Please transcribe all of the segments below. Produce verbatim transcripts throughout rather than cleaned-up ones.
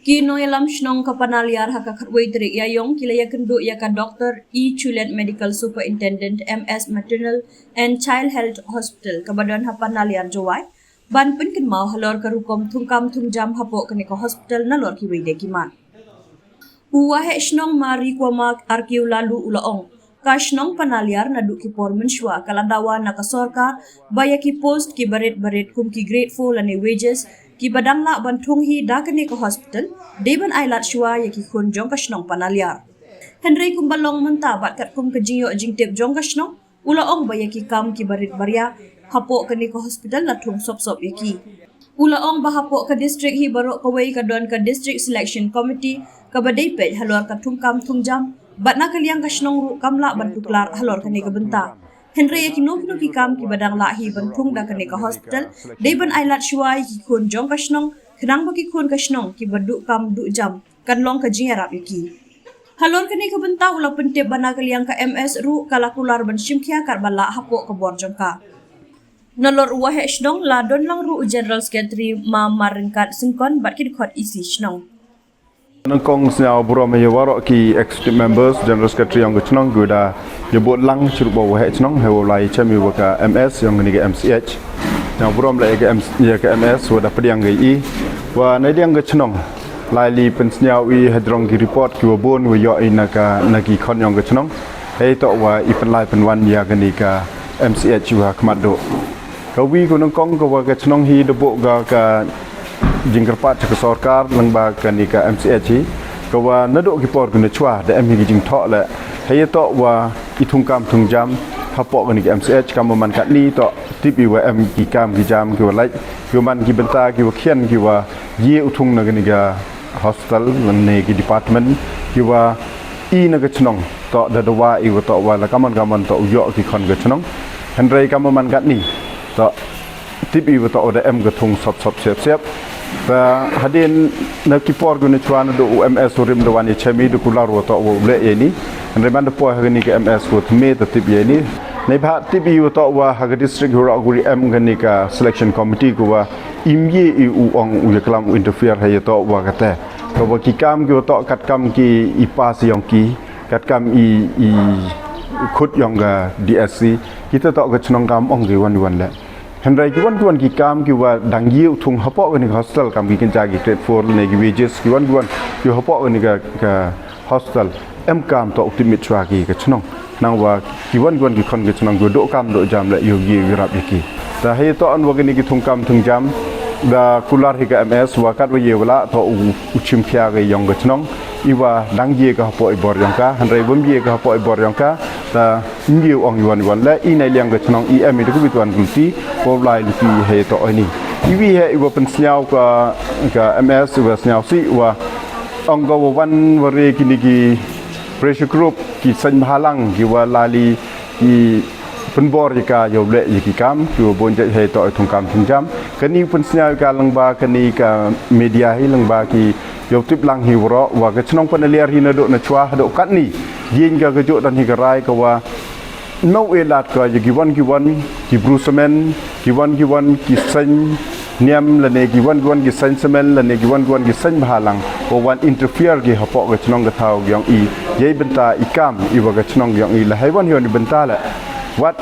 Ki nongyalam shnong ka Panaliar ha ka khatwei tarik Ïaïong ki la ïakynduh ïa ka Doctor E Chulet, Medical Superintendent, M S Maternal and Child Health Hospital, kaba don ha Panaliar, Jowai, ban pynkynmaw halor ka rukom thungkam thungjam hapoh kane ka hospital nalor kiwei de ki mat. U Waheh Shnong Mari Kwama Arkiu Lalu u la ong, ka shnong Panaliar naduh ki por mynshuwa ka la dawa na ka sorkar ba ïa ki post kiba rit ba rit kum ki grade four lane wages kiba dang lah ban thung hi da kane ka hospital, dei ban ailad shuwa ïa ki khun jong ka shnong Panaliar. Hynrei kumba long mynta bad katkum ka jingïoh jingtip jong ka shnong, u la ong ba ïa ki kam kiba rit ba ria hapoh kane ka hospital la thung sop sop ïa ki. U la ong ba hapoh ka district hi baroh kawei ka don ka District Selection Committee kaba dei peit halor ka thungkam thungjam, bad na ka liang ka shnong ruh kam lah ban tuklar halor kane ka bynta. Hynrei ïa kino kino ki kam kiba dang lah hi ban thung da kane ka hospital, dei ban ailad shuwa ïa ki khun jong ka shnong, khnang ba ki khun ka shnong kiba duh kam duh jam kan long ka jingïarap ïa ki. Halor kane ka bynta u la pyntip ba na ka liang ka M S ruh ka la kular ban shimkhia katba lah hapoh ka bor jong ka. Nalor u Waheh Shnong la don lang ruh u General Secretary Ma Marryngkat Syngkon bad ki dkhot E C shnong. Nyngkong sñiaw burom ïa waroh ki executive members, general secretary yong ka chnong, ki wa da ïabud lang chirup wa u Waheh Shnong hei wa lai chem ïa wa ka M S yong kani ka M C H. Sñiaw burom la ïa ka M-, ïa ka M S wa da pdiang ka i wa na liang ka chnong. Lai li pynsñiaw i hajrong ki report ki wa bun wa ïoh i na ka, na ki khon yong ka chnong. Hei toh wa i pynlai pynwan ïa kani ka M C H wa khmat duh. Ka wi ka nyngkong ka wa ka chnong hi da buh ka, ka jingkyrpad cha ka sorkar lyngba kani ka M C H hi, ka wa naduh ki por ki na chwa da em hi ki jingthoh le. Hei toh wa i thungkam thungjam hapoh kani ka M C H, kam wa man katni toh tip i wa em ki kam ki jam ki wa lait, ki wa man ki bynta ki wa khian ki wa ye u thung na kani ka hospital ne ki department ki wa i na ka chnong toh da dawa i wa toh wa la kaman kaman toh u ïoh ki khon ka chnong. Hynrei kam wa man katni toh tip i wa toh u da em ka thung sop sop sep sep. Ta hadien na ki por ki na chwa naduh u M S u rim da wan ïa chem i da kular wa toh wa u leh ïa ini. Hynrei man da poi ha kani ka M S wa thymme ta tip ïa ini. Neibhah tip i wa toh wa ha ka district hi u ra u ri em kani ka selection committee ka wa im ye i u ong u ïaklam u interfere ha ïa toh wa kate. Ka wa ki kam ki wa toh katkam ki i pass yong ki, katkam i, i khut yong ka D S C, kita toh ka chnong kam ong ki wan wan le. Hynrei ki wan ki wan ki kam ki wa dang ye u thung hapoh kani ka hospital, kam ki kynja ki grade four ne ki wages, ki wan ki wan ki hapoh kani ka, ka hospital, em kam toh u tip mit chwa ki ka chnong. Nang wa ki wan ki wan ki khon ka chnong ki wa duh kam duh jam le ïoh ye ïarap ïa ki. Ta hei toh an wa kani ki thungkam thungjam da kular hi ka M S wa kat wa ye wa lah toh u, u chimkhia ka yong ka chnong. I wa dang ye ka hapoh i bor yong ka, hynrei wam ye ka hapoh i bor yong ka. Ta ngi ong i wan i wan le, i na liang ka chnong i em i da ka wit wan ruti, wa lai luti hei toh ini. I wi hei i wa pynsñiaw ka, ka M S i wa sñiaw si wa ong ka wa wan wa re kini ki pressure group, ki seng bhalang, ki wa lai li ki pynbor ïa ka ïoh leh ïa ki kam, ki wa bun jait hei toh i thungkam thungjam. Kani pynsñiaw ka lyngba kani ka media hi lyngba ki ïoh tip lang hi waroh, wa ka chnong Panaliar hi naduh na chwa haduh katni. Yin ka ka juh tan hi ka rai ka wa Nau e lad ka ïa ki wan ki wan ki bru semen, ki wan ki wan ki seng niam lane ki wan ki wan ki seng semen lane ki wan ki wan ki seng bhalang, wa wan interfere ki hapoh ka chnong ka thaw yong i, yei bynta i kam i wa ka chnong yong i la hei wan hi wan i bynta le. Wat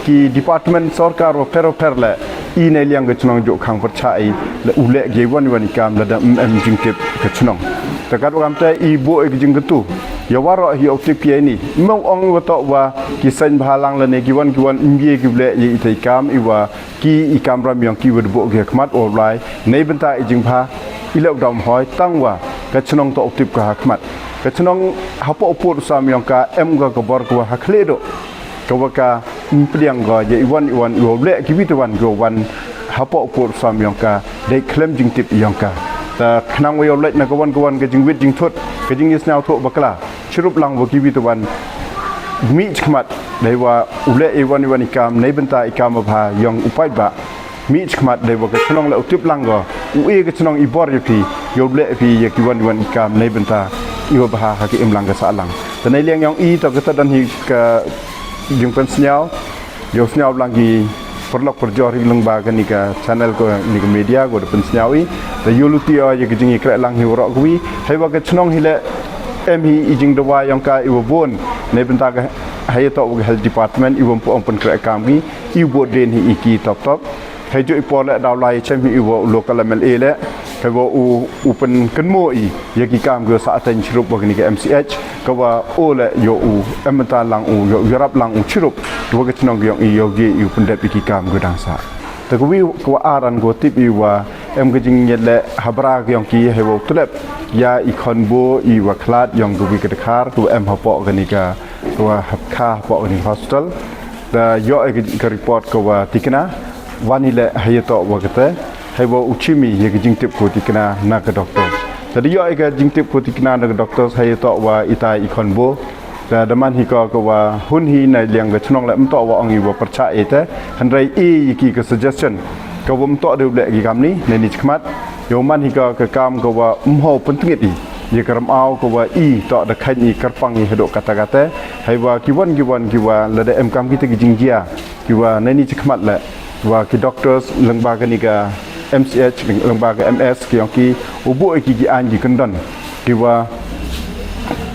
ki department sorkar wa pher wa pher le, i na liang ka chnong jooh khang pyrchah i, le u leh ki wan wan i kam lada em jingtip ka chnong. Te kat wa kam te i buh i ka jingkyntu ïa waroh hi u tip ïa ini. Mo ong wa toh wa ki seng bhalang lane ki wan ki wan em ye ki u leh ïa i te i kam i wa ki i kam ram yong ki wa da buh ki ha khmat wa u lai. Nei bynta i jingbha i leh u dam hoi tang wa ka chnong toh u tip ka ha khmat. Ka chnong hapoh u pud u sam yong ka em ka ka bor ka wa ha khlieh duh. Ka wa ka ym pdiang ka ïa i wan i wan i wa u leh ki wi te wan ki wa wan hapoh u pud u sam yong ka, dei khlem jingtip yong ka. Te khnang wa ïa u leh na ka wan ka wan ka jingwit jingthut, ka jingïasñiawthooh bakla, chirup lang wa ki wi te wan mih chakhmat, dei wa u leh i wan i wan i kam, nei bynta i kam wa bha yong u paidbah. Mih chakhmat dei wa ka chnong le u tip lang ko, u e ka chnong i bor ïa phi, ïa u leh phi ïa ki wan i wan i kam, nei bynta i wa bha ha ka imlang ka sahlang. Te nei liang yong i toh ka ta don hi ka jingpynsñiaw, ïa u sñiaw lang ki Pyrlok pyrjor hi lyngba kani ka channel ko, ni ka media ko da pynsñiaw i. Da yooluti o ya ka jingyakrehlang hi waroh kawi. Heiwa ka chnong hi leh em hi i jingdawa yong ka iwa boon neibynta ka, heiyatoh wa ka health department iwa ym pu ong pynkrehkaam ki, iwa bood dien hi i ki top top. Heijooh i por leh daw lai chem hi iwa u local M L A leh. Heiwa u, u pynkynmoo i ya ki kaam kiwa sahteiñ chirup wa kani ka M C H, kawa o leh yow u em bynta lang u, yow yarap lang u chirup wa ka chnong ka yong i, yow ye i u pyndep ya ki kaam kiwa dang sah. Tæ kawi kawa aran kawa tip i wa em ka jingngeit leh ha bra ka yong ki heiwa u tlep ya i khonboo iwa khlaad yong kawi ka dkhar kawa em hapoh kani ka, kawa hap kha hapoh kani ka hospital. Da yoh i ka, ka report kawa tikna, wan i leh heiyatoh wa katæ, heiwa u chim i ya ka jingtip kawa tikna na ka doctor. Tæ da yoh i ka jingtip kawa tikna na ka doctor heiyatoh wa itai i khonboo. Tæ da man hi ko kawa hun hi neiliang ka chnong leh ymtoh wa ong i wa pyrchah i tæ, hynrei e ya ki ka suggestion kawa ymtoh de u leh ki kamni neini chakhmat. Yow man hi ko ka kaam kawa ymhoi pyntngit i ya ka rymaw kawa i toh da kheiñ i kyrpang i hadooh kattæ kattæ. Heiwa kiwon kiwon kiwa lada emkaam kitæ ki jingjia kiwa neini chakhmat leh, wa ki doctors lyngba kani ka M C H, lyngba ka M S ki yong ki, u booh i ki ki aiñ ki kyndon kiwa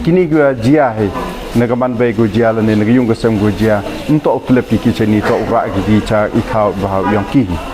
kini kiwa jia hi, na ka manbei kawa jia lane na ka yung ka sem kawa jia, ymtoh u tlep ki ki cheini, toh u rah ki ki cha i thaw i bha yong ki.